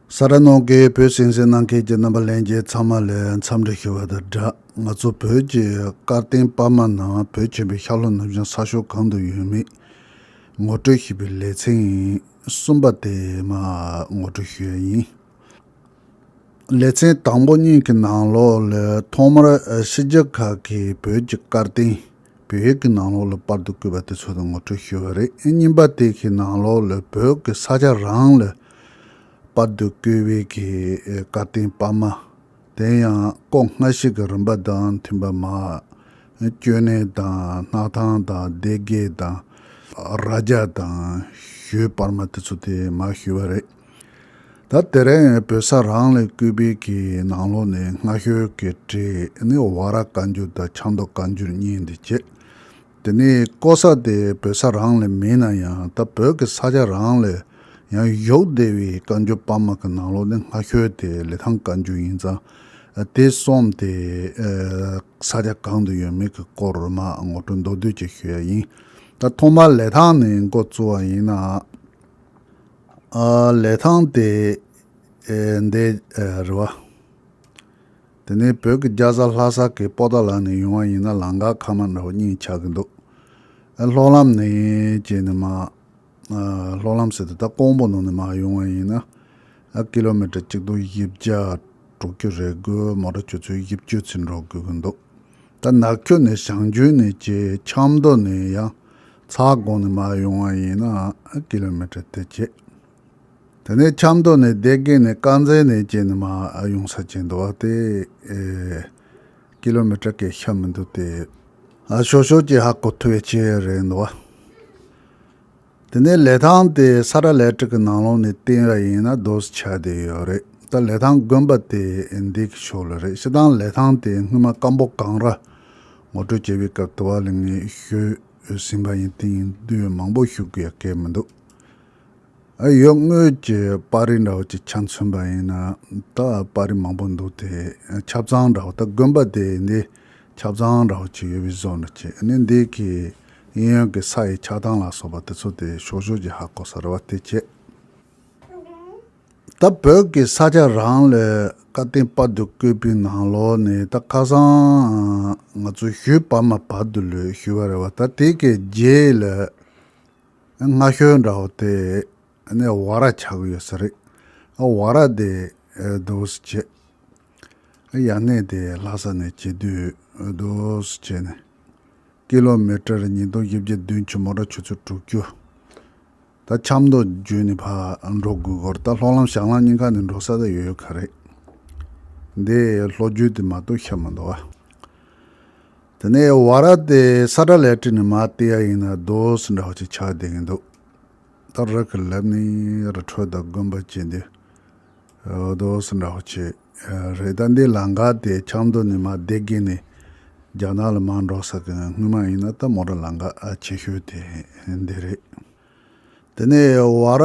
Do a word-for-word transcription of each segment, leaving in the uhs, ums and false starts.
ས་ར་ནང་གི་བོད་གསན་གཟིགས་གནང་མཁན་གྱི་རྣམ་པ་ལྷན་རྒྱས་ཚང་མ་ལ་འཚམས་འདྲི་ཞུ་བ་དང་སྦྲགས། ང་ཚོ་བོད་ཀྱི་བཀའ་བསྟན་པར་མ་ནང་བོད་ཆེན་པོའི་ཤར་ལྷོ་ནུབ་བྱང་ས་ཕྱོགས་གང་དུ་ཡོད་མེད་ངོ་སྤྲོད་ཞུས་པའི་ལེ་ཚན་གསུམ་པ་དེ་མར་ངོ་སྤྲོད་ཞུ་ཡ་ཡིན། ལེ་ཚན་དང་པོ་གཉིས་ཀྱི་ནང་ལོགས་ལ་ཐོག་མར་ཕྱི་རྒྱལ་ཁག་གི་བོད་ཀྱི་བཀའ་བསྟན་བོད་ཡིག་གི་ནང་ལོགས་ལ་པར་དུ་བརྐོས་པ་དེ་ཚོ་དང་ངོ་སྤྲོད་ཞུས་པ་རེད། གཉིས་པ་དེ་གི་ནང་ལོགས་ལ་བོད་ཀྱི་ས་ཆ་རང་ལ་པར་དུ་བརྐོས་པའི་གི་བཀའ་བསྟན་པར་མ། དེ་ཡང་ཀོ་སྔ་ཕྱི་གི་རིམ་པ་དང་མཐུན་པ་མ། ཅོ་ནེ་དང་སྣར་ཐང་དང་སྡེ་དགེ་དང་རྭ་རྒྱ་དང་ཞོལ་པར་མ་དེ་ཚོ་དེ་མར་ཞུས་པ་རེད། ད་དེ་རིང་བོད་ས་རང་ལ་བརྐོས་པའི་གི་ནང་ལོགས་ནས་སྔ་ཤོས་ཀྱི་གྲས་ནི་ཝ་ར་བཀའ་འགྱུར་དང་ཆབ་མདོ་བཀའ་འགྱུར་གཉིས་འདི་བྱས། དེ་ནས་བརྐོ་ས་དེ་བོད་ས་རང་ལ་མིན་ན་ཡང་ད་བོད་ཀྱི་ས་ཆ་རང་ལ་ཡང་བཞུགས་བསྡད་པའི་བཀའ་འགྱུར་པར་མ་གི་ནང་ལོགས་ནས་སྔ་ཤོས་དེ་ལི་ཐང་བཀའ་འགྱུར་ཡིན་ཙང་། དེ་གསུམ་དེ་ས་ཆ་གང་དུ་ཡོད་མེད་ཀྱི་སྐོར་མར་ངོ་སྤྲོད་མདོར་བསྡུས་ཅིག་ཞུ་ཡ་ཡིན། ད་ཐོག་མར་ལི་ཐང་ནས་འགོ་བཙུགས་པ་ཡིན་ན། ཨ། ལི་ཐང་དེ་ཨེ་འདི་ཨེ་རེད་བ། དེ་ནས་བོད་ཀྱི་རྒྱལ་ས་ལྷ་ས་གི་པོ་ཏཱ་ལ་ནས་ཡོང་བ་ཡིན་ན་ལམ་ཁ་ཁ་མ་འདྲ་བོ་གཉིས་ཆགས་ཀྱི་འདུག་ཨ། ལྷོ་ལམ་ནས་བྱས་ནས་མར། ཨ། ལྷོ་ལམ་ཟེར་དུས་ད་ཀོང་པོ་ནང་ནས་མར་ཡོང་བ་ཡིན་ན། ཨ། ཀི་ལོ་མི་ཊར་གཅིག་སྟོང་བཞི་བརྒྱ་དྲུག་ཅུ་རེ་དགུ། མོ་ཊ་ཆུ་ཚོད་བཞི་བཅུ་ཙམ་འགྲོ་དགོས་ཀྱི་འདུག་ད་ནག་ཆུ་ནས་བྱང་རྒྱུད་ནས་བྱས་ཆབ་མདོ་ནས་ཡང་ཚ་སྒོང་ནས་མར་ཡོང་བ་ཡིན་ན་ཨ་ཀི་ལོ་མི་ཊར་དེ་བྱས། དེ་ནས་ཆབ་མདོ་ནས་སྡེ་དགེ་ནས་དཀར་མཛེས་ནས་བྱས་ནས་མར་ཡོང་ས་བྱས་འདུག་བ། དེ་ཨེ་ཀི་ལོ་མི་ཊར་གྱི་ཤ་མི་འདུག་དེ་ཨ་ཤོག་ཤོག་ཅིག་ཧ་གོ་ཐུབ་པའི་ཆེད་རེད་འདུག་བ། དེ་ནས་ལི་ཐང་དེ་ས་ར་ལས་གྲྭ་གི་ནང་ལོགས་ནས་བསྟན་པ་ཡིན་ན་རྡོ་སུ་ཆགས་བསྡད་ཡོད་རེད། ད་ལི་ཐང་དགོན་པ་དེ་འདི་གི་ཕྱོགས་ལ་རེད། སྤྱིར་བཏང་ལི་ཐང་དེ་སྔོན་མ་ཀམ་པོ་གངས་ར་ངོ་སྤྲོད་བྱེད་པའི་སྐབས་དུ་བ་ལ་ངས་ཞུས་ཟིན་པ་ཡིན། དེ་ཡིན་དུས་མང་པོ་ཞུ་དགོས་ཡ་གལ་མི་འདུག་ཨ། ཡོད་དངོས་ཀྱི་པར་རིས་འདྲ་བོ་ཅིག་ཆ་མཚོན་པ་ཡིན་ན་ད་པར་རིས་མང་པོ་འདུག་དེ་ཆ་ཚང་འདྲ་བོ། ད་དགོན་པ་དེ་འདི་ཆ་ཚང་འདྲ་བོ་ཅིག་ཡོད་པའི་བཟོ་འདྲ་ཅིག་ཨ་ནི་འདི་གི་གཡས་གཡོན་གྱི་ས་ཡི་ཆགས་སྟངས་ལ་སོགས་པ་དེ་ཚོ་དེ་ཤོག་ཤོག་ཅིག་ཧ་གོ་ས་རེད་བ། དེ་བྱས། ད་བོད་ཀྱི་ས་ཆ་རང་ལ་བཀའ་བསྟན་པར་དུ་བརྐོས་པའི་ནང་ལོགས་ནས་ད་ཁ་སང་ང་ཚོ་ཞོལ་པར་མ་བར་དུ་ལོས་ཞུས་པ་རེད་བ། ད་དེ་གི་རྗེས་ལ་སྔ་ཤོས་འདྲ་བོ་དེ་ནས་ཝ་ར་ཆགས་ཀྱི་ཡོད་ས་རེད། ཝ་ར་དེ་རྡོ་སུ་བྱས། ཡ་ནས་དེ་ལྷ་ས་ནས་བྱེད་དུས་རྡོ་སུ་བྱས་ནས་ཀི་ལོ་མི་ཊར་ཉིས་སྟོང་བཞི་བརྒྱ་བདུན་ཅུ། མོ་ཊ་ཆུ་ཚོད་དྲུག་ཅུ། ད་ཆབ་མདོ་བརྒྱུད་ནས་ཕར་འགྲོ་དགོས་སྐོར། ད་ལྷོ་ལམ་བྱང་ལམ་གཉིས་ཀ་ནས་འགྲོ་ས་ད་ཡོད་ཡོད་ཁ་རེད། འདི་ལྷོ་རྒྱུད་དེ་མ་གཏོགས་ཤ་མི་འདུག་བ། དེ་ནས་ཝ་ར་དེ་ས་ཁྲ་ལས་བྲིས་ནས་མར་བལྟས་ཡ་ཡིན་ན་རྡོ་སུ་འདྲ་བ་ཅིག་ཆགས་བསྡད་ཀྱི་འདུག་ད་རི་གི་ལབ་ནི་རི་ཁྲོད་དང་དགོན་པ་བཅས་འདི་རྡོ་སུ་འདྲ་བ་ཅིག་རེད། ད་འདི་ལམ་ཁ་དེ་ཆབ་མདོ་ནས་མར་སྡེ་དགེ་ནས་རྒྱ་ནག་ལ་མར་འགྲོ་ས་གི་སྔོན་མ་ཡིན་ན་ད་མོ་ཊ་ལམ་ཁ་ཆེ་ཤོས་དེ་འདི་རེད། དེ་ནས་ཝ་ར་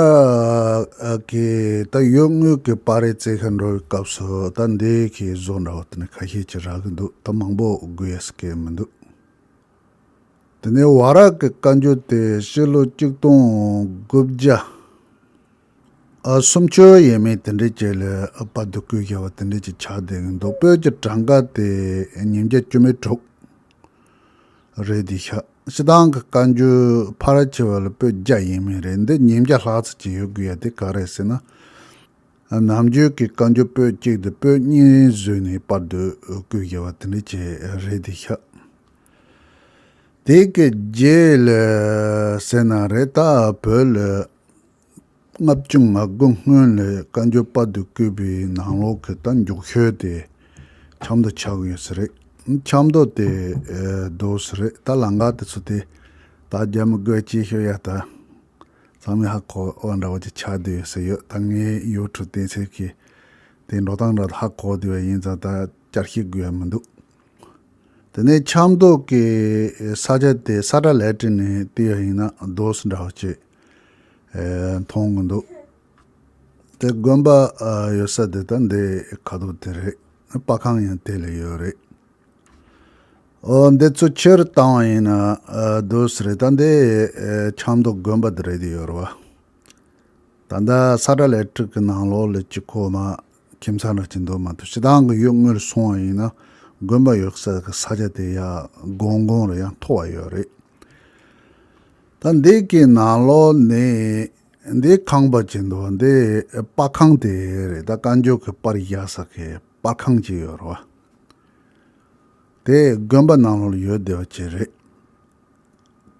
གི་ད་ཡོད་དངོས་ཀྱི་པར་རིས་བཙལ་ག་འགྲོ་བའི་སྐབས་སུ་ད་འདི་གི་བཟོ་འདྲ་བ་དེ་ནི་ཁ་ཤས་ཅིག་རག་གི་འདུག་ད་མང་པོ་དགོས་ཡས་སྐད་མི་འདུག་དེ་ནས་ཝ་ར་གི་བཀའ་འགྱུར་དེ་ཕྱི་ལོ་གཅིག་སྟོང་དགུ་བརྒྱ་ཨ་སུམ་ཅུ་ཡས་མས་དེ་འདྲའི་རྗེས་ལ་པར་དུ་བརྐོས་བཞག་པ་དེ་འདྲའི་ཅིག་ཆགས་བསྡད་ཀྱི་འདུག་བོད་ཀྱི་གྲངས་ཀ་དེ་ཉིས་བརྒྱ་བཅུ་མེད་དྲུག་རེད་དེ་ཤག་སྤྱིར་བཏང་གི་བཀའ་འགྱུར་ཕལ་ཆེ་བ་ལ་པོད་བརྒྱ་ཡས་མས་རེད། འདི་ཉིས་བརྒྱ་ལྷག་ཙམ་ཅིག་ཡོད་དགོས་ཡ་དེ་ག་རེ་ཟེར་ན། ནམ་རྒྱུན་གྱི་བཀའ་འགྱུར་པོད་གཅིག་དང་པོད་གཉིས་བཟོས་ནས་པར་དུ་བརྐོས་བཞག་པ་དེ་འདྲ་ཅིག་རེད་དེ་ཤག་དེ་གི་རྗེས་ལ་ཟེར་ན་རེད། ད་བོད་ལ་ལྔ་བཅུ་ང་དགུ་སྔོན་ལ་བཀའ་འགྱུར་པར་དུ་བརྐོས་པའི་ནང་ལོགས་ཀྱི་ད་མགྱོགས་ཤོས་དེ་ཆབ་མདོ་ཆགས་ཀྱི་ཡོད་ས་རེད། ཆབ་མདོ་དེ་རྡོ་སུ་རེད། ད་ལམ་ཁ་དེ་ཚོ་དེ་ད་རྒྱ་མི་དགོས་ཅི་ཤོད་ཡ་ད། ཚང་མས་ཧ་གོ་བ་འདྲ་བོ་ཅིག་ཆགས་བསྡད་ཡོད་ས་ཡོད། ད་ངའི་ཡུ་ཊུབ་བསྟན་སྲིད་ཀྱི་དེ་འགྲོ་སྟངས་འདྲ་ཧ་གོ་བསྡད་པ་ཡིན་ཙང་ད་བསྐྱར་བཤད་དགོས་ཡ་མི་འདུག་དེ་ནས་ཆབ་མདོ་གི་ས་ཆ་དེ་ས་ཁྲ་ལས་བྲིས་ནས་བལྟས་པ་ཡིན་ན་རྡོ་སུ་འདྲ་བོ་ཅིག་མཐོང་གི་འདུག་དེ་དགོན་པ་ཡོད་ས་དེ་ད་འདི་ཁ་ཐོག་དེ་རེད། པར་ཁང་ཡང་དེ་ལ་ཡོད་རེད། ཨོ་འདི་ཚོ་ཕྱིར་བཏང་བ་ཡིན་ན་ཨ་རྡོ་སུ་རེད། ད་འདི་ཨེ་ཆབ་མདོ་དགོན་པ་འདི་རེད་དེ་ཡོད་རེད་བ། ད་ ད་ལྟ་ས་ཁྲ་ལེགས་ཀྲིག་གི་ནང་ལོགས་ལ་ཅིག་ཁོ་མ་ཁྱིམ་ཚང་ར་ཅིག་འདུག་མ་གཏོགས། སྤྱིར་བཏང་གི་ཡུལ་དངོས་སུ་སོང་བ་ཡིན་ན་དགོན་པ་ཡོད་ས་གི་ས་ཆ་དེ་ཡ་གོང་གོང་རེ་ཡང་མཐོ་བ་ཡོད་རེད། ད་འདི་གི་ནང་ལོགས་ནས་འདི་ཁང་པ་ཅིག་འདུག་འདི་པར་ཁང་དེ་རེད། ད་བཀའ་འགྱུར་གི་པར་བཞག་ས་གི་པར་ཁང་ཅིག་ཡོད་རེད་བ། དེ་དགོན་པ་ནང་ལོགས་ལ་ཡོད་བསྡད་པ་ཅིག་རེད།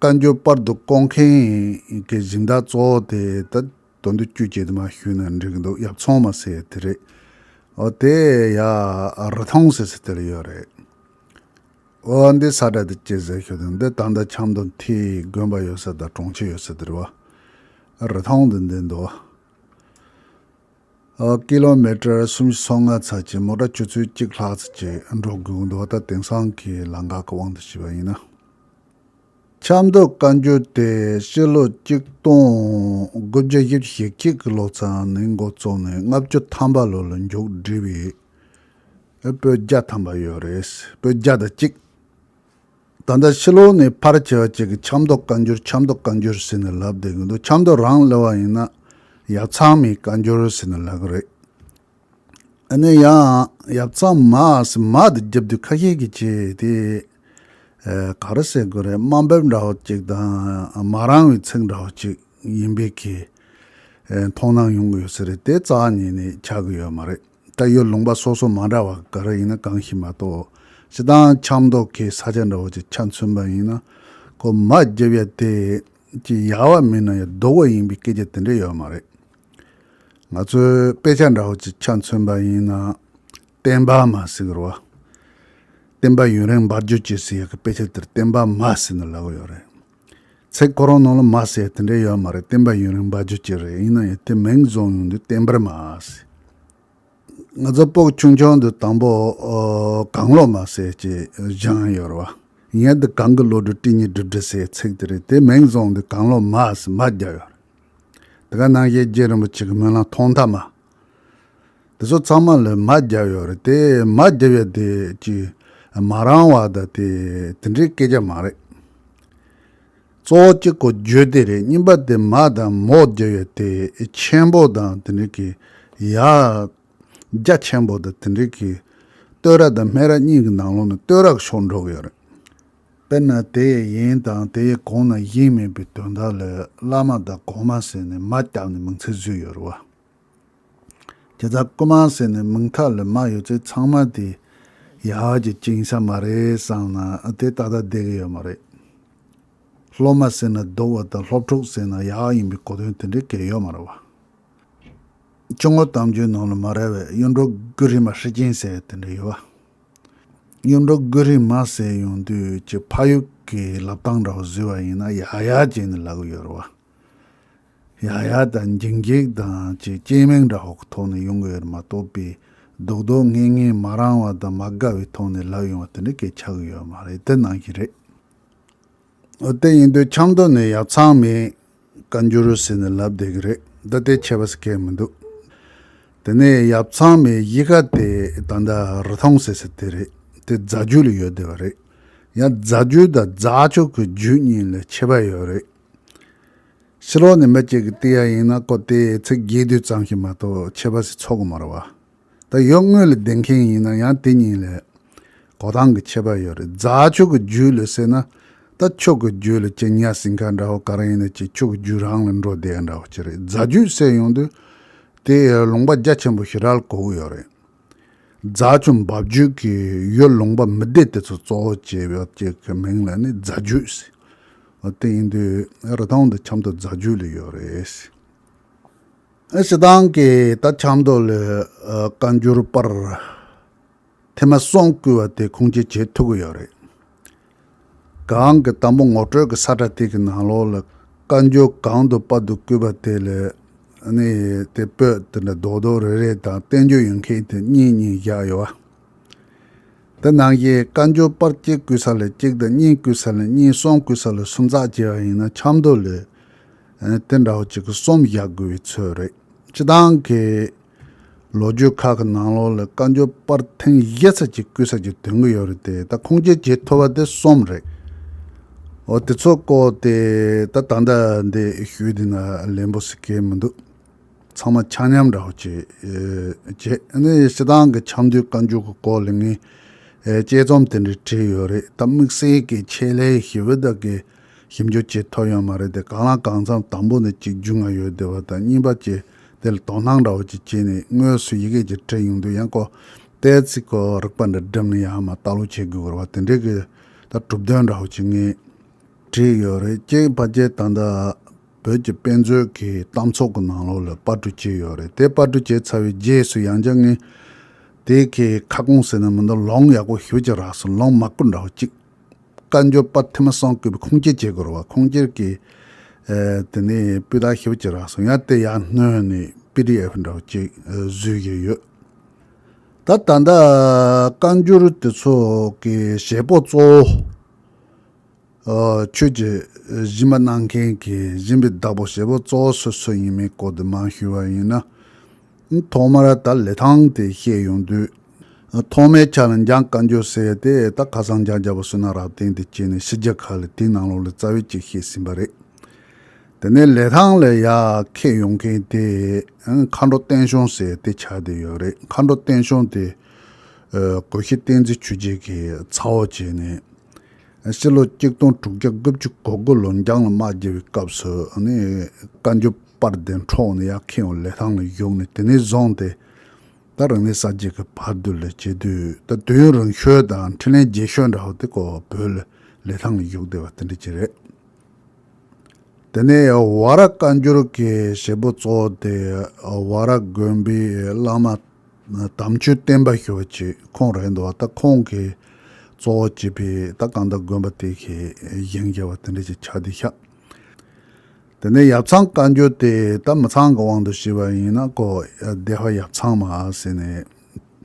བཀའ་འགྱུར་པར་དུ་བརྐོ་མཁན་གྱི་སྦྱིན་བདག་གཙོ་བོ་དེ་ད་དོན་དུ་བཅུ་གཅིག་དུ་མ་ཞུས་ན་འགྲིག་གི་འདུག་ཡབ་ཚང་མ་ཟེར་དེ་རེད། འོ་དེ་ཡ་རི་ཐང་ཟེར་ས་དེ་ལ་ཡོད་རེད། འོ་འདི་ས་ཁྲ་དེ་ཅི་ཟེར་ཤོད་དང་འདི་ད་ལྟ་ཆབ་མདོ་མཐིལ་དགོན་པ་ཡོད་ས་དང་གྲོང་ཁྱེར་ཡོད་ས་དེ་རེད་བ། རི་ཐང་དེ་འདི་འདུག་ཨ། ཀི་ལོ་མི་ཊར་སུམ་ཅུ་སོ་ལྔ་ཙམ་གྱི་མོ་ཊ་ཆུ་ཚོད་གཅིག་ལྷག་ཙམ་གྱི་འགྲོ་དགོས་ཀྱི་འདུག་ད་དེང་སང་གི་ལམ་ཁ་གི་དབང་དུ་བྱས་པ་ཡིན་ན། ཆབ་མདོ་བཀའ་འགྱུར་དེ་ཕྱི་ལོ་གཅིག་སྟོང་དགུ་བརྒྱ་བཞི་བཅུ་ཞེ་གཅིག་གི་ལོ་ཙམ་ནས་འགོ་བཙུགས་ནས་ལྔ་བཅུ་ཐམ་པ་ལོ་ལ་མཇུག་བསྒྲིལ་བའི་པོད་བརྒྱ་ཐམ་པ་ཡོད་རེད། པོད་བརྒྱ་དང་གཅིག་ད་ལྟ་ཕྱི་ལོགས་ནས་ཕར་བྱས་པ་ཅིག་གིས་ཆབ་མདོ་བཀའ་འགྱུར་ཆབ་མདོ་བཀའ་འགྱུར་ཟེར་ནས་ལབ་བསྡད་ཀྱི་འདུག་ཆབ་མདོ་རང་ལབ་པ་ཡིན་ན་ཡབ་ཚང་མའི་བཀའ་འགྱུར་ཟེར་ནས་ལབ་ཀྱི་རེད། ཨ་ནི་ཡང་ཡབ་ཚང་མ་ཟེར་མ་དེ་རྒྱབ་དུས་ཁ་ཤས་ཀྱིས་བྱས་ཏེ། ཨ། ག་རེ་ཟེར་དགོས་རེད། དམའ་འབེབས་འདྲ་བོ་ཅིག་དང་མ་རང་བའི་ཚིག་འདྲ་བོ་ཅིག་ཡིན་པའི་གི་ཨ། མཐོང་སྣང་ཡོང་གི་ཡོད་ས་རེད། དེ་རྩ་བ་ཉིད་ནས་ཆགས་ཀྱི་ཡོད་མ་རེད། ད་ཡུལ་ལུང་པ་སོ་སོ་མ་འདྲ་བ་ག་རེ་ཡིན་ན་གང་ཞིག་མ་གཏོགས། སྤྱིར་བཏང་ཆབ་མདོ་གི་ས་ཆ་འདྲ་བོ་ཅིག་ཆ་མཚོན་པ་ཡིན་ན་ཁོ་མ་རྒྱབ་ཡ་དེ་ཅིག་ཡག་པ་མིན་ན་ཡང་སྡུག་པ་ཡིན་པའི་སྐད་ཆ་དེ་འདྲ་ཡོད་མ་རེད། ང་ཚོའི་དཔེ་ཆ་འདྲ་བོ་ཅིག་ཆ་མཚོན་པ་ཡིན་ན། བསྟན་པ་མ་ཟེར་གི་རེད་བ། བསྟན་པ་ཡུན་རིང་འབར་གྱུར་ཅིག་ཟེར་ཡག་གི་དཔེ་ཆ་དེར་བསྟན་པ་མ་ཟེར་ནས་ལབ་ཀྱི་ཡོད་རེད། ཚིག་ཁོ་རང་ནང་ལ་མ་ཟེར་དེ་འདྲ་ཡོད་མ་རེད། བསྟན་པ་ཡུན་རིང་འབར་གྱུར་ཅིག་རེད། ཡིན་ན་ཡང་དེ་མིང་བཟུང་ཡོང་དུས་བསྟན་པར་མ་ཟེར། ང་ཚོ་སྤོ་ཆུང་ཆུང་དུས་དང་པོ་ཨོ་གངས་ལོ་མ་ཟེར་ཅིག་སྦྱངས་ཡོད་རེད་བ། ཡིན་ཡང་དེ་གངས་ཀྱི་བློ་གྲོས་སྤྲིན་གཉིས་སྒྲིབ་སྒྲིབ་ཟེར་ཚིག་དེ་རེད། དེ་མིང་བཟུང་དུས་གངས་ལོ་མ་ཟེར་མ་རྒྱབ་ཡོད་རེད། དེ་ག་ནང་བཞིན་རྗེ་རིན་པོ་ཆེ་གི་སྨོན་ལམ་ཐོག་མཐའ་མ། དེ་ཚོ་ཚང་མ་ལ་མ་རྒྱབ་ཡོད་རེད། དེ་མ་རྒྱབ་ཡ་དེ་ཅི་མ་རང་བ་ད་དེ་དེ་འདྲའི་སྐད་ཆ་མ་རེད། གཙོ་བོ་གཅིག་གོ་བརྗོད་དེ་རེད། གཉིས་པ་དེ་མ་དང་མོ་རྒྱབ་ཡ་དེ་ཆེན་པོ་དང་དེ་འདྲའི་གི་ཡ་རྒྱ་ཆེན་པོ་དང་དེ་འདྲའི་གི་བསྟོད་ར་དང་སྨད་ར་གཉིས་ཀྱི་ནང་ལོགས་ནས་བསྟོད་ར་གི་ཕྱོགས་འགྲོ་གི་ཡོད་རེད། དཔེར་ན་དེ་ཡིན་དང་དེའི་གོང་ན་ཡིན་མིན་པའི་དོན་དག་ལ་བླ་མ་དང་གོང་མ་ཟེར་ནས་མ་བཏགས་ནས་མིང་ཚིག་བཟོས་ཡོད་རེད་བ། དེ་ལྟར་རྐུན་མ་ཟེར་ནས་མིང་མཐའ་ལ་མ་ཡོད་ཚད་ཚང་མ་དེ་ཡག་གི་ཅིག་ཡིན་ས་མ་རེད་བསམ་ན་དེ་ཏག་ཏག་བསྡད་ཀྱི་ཡོད་མ་རེད། སློབ་མ་ཟེར་ན་སྡུག་པ་དང་སློབ་ཕྲུག་ཟེར་ན་ཡག་ཡིན་པའི་གོ་དོན་དེ་འདྲའི་གང་ཡོད་མ་རེད་བ། ཆུ་བོ་དམ་ཆོས་ནང་ལ་མ་རེད་པས། གཡུ་འབྲུག་དགུ་རིས་མ་ཧྲི་ཅན་ཟེར་དེ་འདྲ་ཡོད་བ། གཡུ་འབྲུག་དགུ་རིས་མ་ཟེར་ཡོང་དུས་ཀྱི་ཕ་ཡུལ་གྱི་ལབ་སྟངས་འདྲ་བོ་བཟོས་པ་ཡིན་ན་ཡག་ཡག་བྱས་ནས་ལབ་ཀྱི་ཡོད་རེད་བ། ཡག་ཡག་དང་འཇིགས་འཇིགས་དང་ཅིག་སྐྱེ་མིང་འདྲ་བོ་གི་ཐོག་ནས་ཡོང་གི་ཡོད་རེད་མ་གཏོགས་པའི་སྡུག་སྡུག་ངན་ངན་མ་རང་བ་དང་མ་དགའ་བའི་ཐོག་ནས་ལབ་ཡོང་བ་དེ་འདྲ་གང་ཆགས་ཀྱི་ཡོད་མ་རེད། དེ་ནང་བཞིན་རེད། འོ་དེ་ཡིན་དུས་ཆབ་མདོ་ནས་ཡབ་ཚང་མའི་བཀའ་འགྱུར་ཟེར་ནས་ལབ་བསྡད་ཀྱི་རེད། ད་དེ་ཁྱད་པར་ཟེར་མཁན་མི་འདུག་དེ་ནས་ཡབ་ཚང་མའི་གཞིས་ཀ་དེ་ད་ལྟ་རི་ཐང་ཟེར་ས་དེ་རེད། དེ་རྫ་རྒྱུད་ལ་ཡོད་བསྡད་པ་རེད། ཡང་རྫ་རྒྱུད་དང་རྫ་ཆུ་གི་རྒྱུད་གཉིས་ལ་ཁྱད་པར་ཡོད་རེད། ཕྱི་ལོགས་ནས་མི་གཅིག་གིས་བལྟས་ཡ་ཡིན་ན་ཁོ་དེ་ཚིག་རྒྱས་བསྡུས་ཙམ་ཞིག་མ་གཏོགས་ཁྱད་པར་ཟེར་ཚོར་གི་མ་རེད་བ། ད་ཡུལ་དངོས་ལ་བསྡད་མཁན་ཡིན་ན་ཡང་དེ་གཉིས་ལ་གོ་སྟངས་ཀྱི་ཁྱད་པར་ཡོད་རེད། རྫ་ཆུ་གི་རྒྱུད་ལ་ཟེར་ན་ད་ཆུ་གི་རྒྱུད་ལ་ཅིག་ཉ་ཟིང་ཁ་འདྲ་བོ་ག་རེ་ཡིན་ན་ཅིག་ཆུ་གི་རྒྱུད་རང་ལ་འགྲོ་བསྡད་འདྲ་བོ་ཅིག་རེད། རྫ་རྒྱུད་ཟེར་ཡོང་དུས་དེ་ལུང་པ་རྒྱ་ཆེན་པོ་ཞེ་དྲག་ལ་གོ་གི་ཡོད་རེད། རྫ་ཆུ་འབབ་རྒྱུད་ཀྱི་ཡུལ་ལུང་པ་མི་སྡེ་དེ་ཚོ་གཙོ་བོ་བྱས་པའི་གཅིག་གི་མིང་ལ་ནི་རྫ་རྒྱུད་ཟེར། འོ་དེ་ཡིན་དུས་རི་ཐང་དེ་ཆབ་མདོ་རྫ་རྒྱུད་ལ་ཡོད་རེད། ཨ། སྤྱིར་བཏང་གི་ད་ཆབ་མདོ་ལ་ཨ་བཀའ་འགྱུར་པར་ཐེངས་མ་གསུམ་བརྐོས་པ་དེ་ཁུངས་སྐྱེལ་བྱེད་ཐུབ་ཀྱི་ཡོད་རེད། གང་གི་དང་པོ་ངོ་སྤྲོད་ཀྱི་ས་ཁྲ་དེ་གི་ནང་ལོགས་ལ་བཀའ་འགྱུར་གང་དུ་པར་དུ་བརྐོས་པ་དེ་ལ་ནི་དེ་པོད་དེ་འདྲ་རྡོག་རྡོག་རེ་རེ་དང་བསྟན་བཅོས་ཡོད་མཁན་དེ་གཉིས་གཉིས་བཞག་ཡོད་པ། དེ་ནང་བཞིན་བཀའ་འགྱུར་པར་གཅིག་བརྐོས་ས་ལ་གཅིག་དང་གཉིས་བརྐོས་ས་ལ་གཉིས། གསུམ་བརྐོས་ས་ལ་གསུམ་ཚེག་བྱས་པ་ཡིན་ན་ཆབ་མདོ་ལ་དེ་འདྲ་བོ་གཅིག་གི་གསུམ་བཞག་དགོས་པའི་ཚོད་རེད། སྤྱིར་བཏང་གི་ལོ་རྒྱུས་ཁག་གི་ནང་ལོགས་ལ་བཀའ་འགྱུར་པར་ཐེངས་བཞི་ཙམ་ཅིག་བརྐོས་ས་ཅིག་ཐོན་གྱི་ཡོད་རེད་དེ། ད་ཁུངས་སྐྱེལ་བྱེད་ཐུབ་པ་དེ་གསུམ་རེད། འོ་དེ་ཚོ་སྐོར་དེ་ད་ད་ལྟ་འདི་ཞུས་དེ་ན་ལན་པོ་ཟེར་མཁན་མི་འདུག་ཚང་མ་ཆ་མཉམ་འདྲ་བོ་ཅིག་ཨེ་བྱས། ཨ་ནི་སྤྱིར་བཏང་གི་ཆབ་མདོའི་བཀའ་འགྱུར་གྱི་སྐོར་ལ་ངས་ཨེ་དཔྱད་རྩོམ་དེ་འདྲ་བྲིས་ཡོད་རེད། ད་དམིགས་བསལ་གྱི་ཆེད་ལས་ཞིབ་པ་དག་གི་ཞིབ་འཇུག་བྱེད་ཐུབ་ཡོད་མ་རེད་དེ། གང་ལ་གང་འཚམ། དང་པོ་ནས་གཅིག་རྒྱུས་མངའ་ཡོད་བསྡད་པ་དང་། གཉིས་པ་ཅིག་དེ་ལ་དོ་སྣང་འདྲ་བོ་ཅིག་བྱས་ནས་དངོས་སུ་ཡི་གེ་ཅིག་བྲིས་ཡོང་དུས། ཡང་ཁོ་ཏོག་ཙམ་ཁོ་རིག་པ་འདྲ་བསྒྲིམས་ནས་ཡར་མར་ལྟ་ཀློག་བྱེད་དགོས་ཀྱི་རེད་པ། དེ་འདྲའི་གི་ད་གྲུབ་དོན་འདྲ་བོ་ཅིག་ངས་བྲིས་ཡོད་རེད། ཅེས་ཕལ་ཆེར་ད་ལྟ་བོད་ཀྱི་དཔེ་མཛོད་ཀྱི་གཏམ་ཚོགས་ཀྱི་ནང་ལོགས་ལ་པར་སྐྲུན་བྱས་ཡོད་རེད། དེ་པར་སྐྲུན་བྱས་ཚར་བའི་རྗེས་སུ་ཡང་བསྐྱར་ངས་དེ་གི་ཁ་སྐོང་ཟེར་ན་མི་འདུག་ལུང་ཡག་པོ་ཞེ་པོ་ཅིག་རག་སོང་། ལུང་མ་བསྐུར་འདྲ་བོ་ཅིག་བཀའ་འགྱུར་པར་ཐེངས་མ་གསུམ་བརྐོས་པའི་ཁུངས་སྐྱེལ་བྱེད་དགོས་རེད་པ། ཁུངས་སྐྱེལ་གྱི་ཨེ་དེ་ནས་སྤུས་དག་ཞེ་པོ་ཅིག་རག་སོང་། ཡང་དེ་ཡར་བསྣོན་ནས་པི་ཌི་ཨེཕ་འདྲ་བོ་ཅིག་ཨེ་བཟོས་ཀྱི་ཡོད། ད་ད་ལྟ་བཀའ་འགྱུར་དེ་ཚོ་གི་བྱེད་པོ་གཙོ་བོ། ཨ། ཆོས་ཀྱི་སྦྱིན་པ་གནང་མཁན་གྱི་སྦྱིན་པའི་བདག་པོ་བྱེད་པོ་གཙོ་བོ་སུ་སུ་ཡིན་མིན་སྐོར་དུ་མར་ཞུས་པ་ཡིན་ན། ཐོག་མར་ད་ལི་ཐང་དེ་བཤད་ཡོང་དུས། ཐོག་མའི་ཆ་ལ་འཇང་བཀའ་འགྱུར་ཟེར་དེ་ད་ཁ་སང་འཇང་རྒྱལ་པོ་བསོད་ནམས་རབ་བརྟན་དེ་བྱས་ནས་ཕྱི་རྒྱལ་ཁག་ལ་དེའི་ནང་ལོགས་ལ་རྩ་བའི་ཅིག་བཤད་ཟིན་པ་རེད། དེ་ནས་ལི་ཐང་ལ་ཡར་འཁྱེར་ཡོང་མཁན་དེ་མཁའ་འགྲོ་བསྟན་སྐྱོང་ཟེར་དེ་ཆགས་བསྡད་ཡོད་རེད། མཁའ་འགྲོ་བསྟན་སྐྱོང་དེ་ཨ་གོ་ཤྲི་བསྟན་འཛིན་ཆོས་རྒྱལ་གྱི་ཚ་བོ་བྱས་ནས། ཕྱི་ལོ་གཅིག་སྟོང་དྲུག་བརྒྱ་དགུ་བཅུ་གོ་དགུ་ལོ་འཇང་ལ་དམག་རྒྱག་པའི་སྐབས་སུ་ནི་བཀའ་འགྱུར་པར་དེ་འཕྲོག་ནས་ཡར་འཁྱེར་ཡོང་ལི་ཐང་ལ་བཞག་ནས། དེ་ནས་བཟུང་སྟེ་ད་རིག་གནས་གསར་བརྗེ་གི་བར་དུ་ལ་བྱེད་དུས། ད་དུས་ཡུན་རིང་ཤོས་དང་འཕྲིན་ལས་རྒྱས་ཤོས་འདྲ་བོ་དེ་ཁོ་བོད་ལ་ལི་ཐང་ལ་བཞག་བསྡད་པ་དེ་འདྲ་ཅིག་རེད། དེ་ནས་ཝ་ར་བཀའ་འགྱུར་གྱི་བྱེད་པོ་གཙོ་བོ་དེ་ཝ་ར་དགོན་པའི་བླ་མ་དམ་ཆོས་བསྟན་པ་ཞུ་བ་ཅིག་ཁོང་རེད་འདུག་པ། ད་ཁོང་གིས་གཙོ་བོ་བྱས་པའི་ད་གང་ལྟར་དགོན་པ་དེ་གི་བཞེངས་བྱས་པ་དེ་འདྲ་ཅིག་ཆགས་བསྡད་ཤག་དེ་ནས་ཡབ་ཚང་བཀའ་འགྱུར་དེ་ད་མི་ཚང་གི་དབང་དུ་བྱས་པ་ཡིན་ན་ཁོ་སྡེ་པ་ཡབ་ཚང་མ་ཟེར་ནས།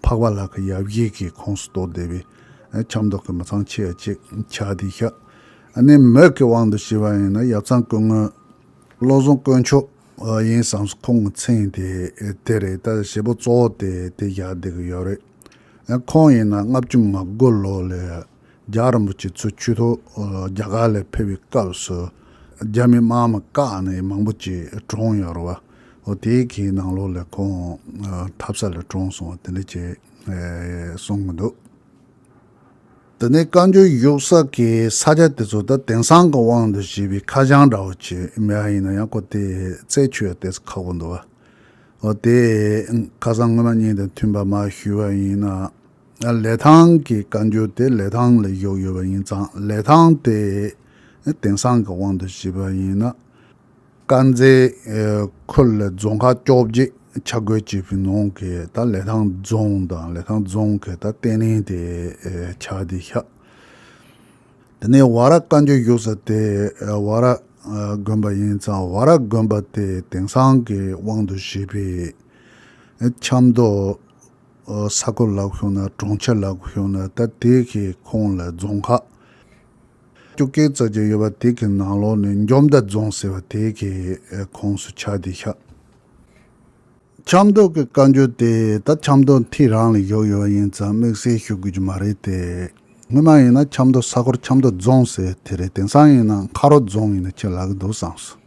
འཕགས་པ་ལྷ་ཁང་ཡབ་གཞིས་ཀྱི་ཁོངས་སུ་གཏོགས་བསྡད་པའི་ཆབ་མདོ་གི་མི་ཚང་ཆེ་བ་ཅིག་ཆགས་བསྡད་ཤག་ཨ་ནི་མོད་ཀྱི་དབང་དུ་བྱས་པ་ཡིན་ན་ཡབ་ཚང་སྐུ་ངོ་བློ་བཟང་དཀོན་མཆོག་ཡིན་བསམ་སོང་། ཁོང་གི་མཚན་དེ་དེ་རེད། ད་བྱེད་པོ་གཙོ་བོ་དེ་དེ་བཞག་བསྡད་ཀྱི་ཡོད་རེད། ཁོང་ཡིན་ན་ལྔ་བཅུ་ང་དགུ་ལོ་ལ་རྒྱལ་བ་རིན་པོ་ཆེ་ཚུར་ཆོས་ཐོག་རྒྱ་གར་ལ་ཕེབས་པའི་སྐབས་སུ་རྒྱ་མི་དམག་མི་བཀག་ནས་མང་པོ་ཅིག་གྲོངས་ཡོད་རེད་པ། འོ་དེའི་གི་ནང་ལོགས་ལ་ཁོང་ཨ་འཐབ་ས་ལ་གྲོངས་སོང་བ་དེ་འདྲ་ཅིག་ཨེ་གསུང་གི་འདུག་དེ་ནས་བཀའ་འགྱུར་བཞུགས་ས་གི་ས་ཆ་དེ་ཚོ་ད་དེང་སང་གི་དབང་དུ་བྱས་པའི་ཁ་བྱང་འདྲ་བོ་ཅིག་མེད་པ་ཡིན་ན་ཡང་ཁོ་དེ་རྩད་ཆོད་ཡ་ཏོག་ཙམ་ཁག་པོ་འདུག་པ། འོ་དེ་ཁ་སང་སྔོན་མ་བརྙན་དང་མཐུན་པ་མར་ཞུས་པ་ཡིན་ན། ལི་ཐང་གི་བཀའ་འགྱུར་དེ་ལི་ཐང་ལ་བཞུགས་ཡོད་པ་ཡིན་ཙང་། ལི་ཐང་དེ་དེང་སང་གི་དབང་དུ་བྱས་པ་ཡིན་ན། དཀར་མཛེས་ཨེ་ཁུལ་ལ་རྫོང་ཁག་བཅོ་བརྒྱད་ཆ་བགོས་བྱས་པའི་ནང་གི་ད་ལི་ཐང་རྫོང་དང་ལི་ཐང་རྫོང་གི་ད་བརྟན་བརླིང་དེ་ཨེ་ཆགས་བསྡད་ཤག་དེ་ནས་ཝ་ར་བཀའ་འགྱུར་བཞུགས་ས་དེ་ཨེ་ཝ་ར་ཨེ་དགོན་པ་ཡིན་ཙང་། ཝ་ར་དགོན་པ་དེ་དེང་སང་གི་དབང་དུ་བྱས་པའི་ཨེ་ཆབ་མདོ་ཨེ་ས་ཁུལ་ལབ་ཤོག་ན། གྲོང་ཁྱེར་ལབ་ཤོག་ན། ད་དེ་གི་ཁོངས་ལ་རྫོང་ཁག་བཅོ་བརྒྱད་ཙམ་ཅིག་ཡོད་པ་དེ་གི་ནང་ལོགས་ནས་འཇོ་མདའ་རྫོང་ཟེར་བ་དེ་གི་ཁོངས་སུ་ཆགས་བསྡད་ཤག་ཆབ་མདོ་གི་བཀའ་འགྱུར་དེ་ད་ཆབ་མདོ་མཐིལ་རང་ལ་བཞུགས་ཡོད་པ་ཡིན་ཙང་དམིགས་བསལ་ཞུ་དགོས་ཀྱི་མ་རེད་དེ། སྔོན་མ་ཡིན་ན་ཆབ་མདོ་ས་ཁུལ་ཆབ་མདོ་རྫོང་ཟེར་དེ་རེད། དེང་སང་ཡིན་ན་མཁར་རོ་རྫོང་ཡིན་ན་ཆེ་ལབ་ཀྱི་འདུག་བསམ་སོང་།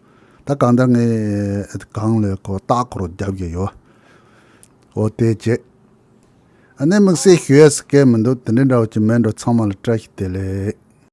ད་གང་ལྟར་ངས་གང་ལས་ཁོ་རྟགས་ཁོ་རོ་རྒྱབ་ཀྱི་ཡོད། འོ་དེ་བྱས། ཨ་ནི་དམིགས་བསལ་ཞུ་ཡས་སུ་སྐད་མི་འདུག་དེ་འདྲ་འདྲ་བོ་ཅིག་མེད་འགྲོ། ཚང་མ་ལ་བཀྲ་ཤིས་བདེ་ལེགས།